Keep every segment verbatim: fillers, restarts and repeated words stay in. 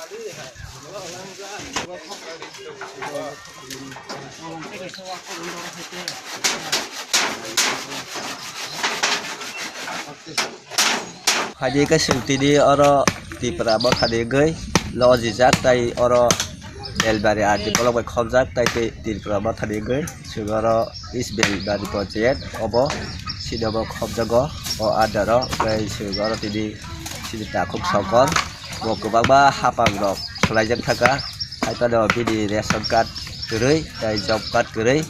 Haidi khe chwng tini oro Tripura mothani wngwi lojijak, tai oro Belbari R D block bai khobjak, tai tei Tripura mothani wngwi chwng oro East Belbari Panchayat obo sini obo khobjago o under o, tei chwng oro tini chini takhuk songkor bo kwbangma hapang rok swlaijak thangkha, hai phano bini ration card kwrwi tei job card kwrwi,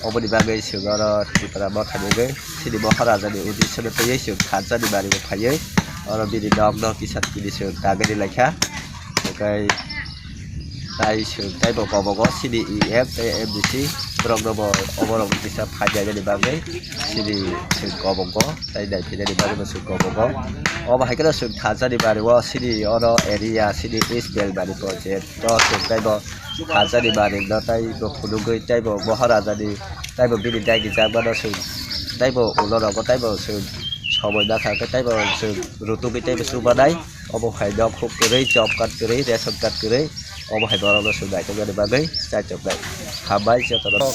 oboni bagwi chwng oro Tripura mothani wngwi chini Maharaja ni uddesho no twiwi chwng thansa ni bari bo phaiwi oro bini nok no kisa tini chwng tangwi rwlaikha. Hwnkhe tai chwng taibo kobogo chini E M tei M D C borok no bo oborok kisa phaidi nani bagwi chini chwng kobogo. Tai naiphinani bagwi bo chwng kobogo. Obo hai kheno chwng thansa ni bari o chini oro area chini East Belbari Panchayat o chwng taibo thansa ni bari no taibo phunugwi taibo Maharaja ni taibo bini dagi jakmano chwng taibo ulo rogo taibo chwng somoi nakha khe taibo chwng rutugwi taibo chubanai. Obo hai no khuk kwrwi, job card kwrwi, ration card kwrwi. Obo hai borok no chwng naithoknani bagwi chaichoknai. Hambai jotono.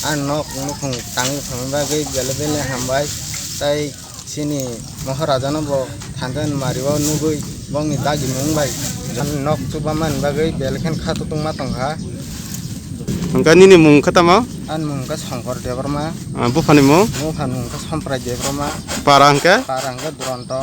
Ang nok nukhung tangwi thangwi bagwi bele bele hambai. Tai chini Maharaja no bo thansa ni bari o nugwi bongni dagi mung bai nok chubamani bagwi belkhen kha tutung ma tongkha. Hwnkhe nini mung khe tamo? Ani mung khe Songkor Debbarma. Ah, buphani mung? Buphani mung khe Somprai Debbarma. Para hwnkhe? Para hwnkhe Duronto.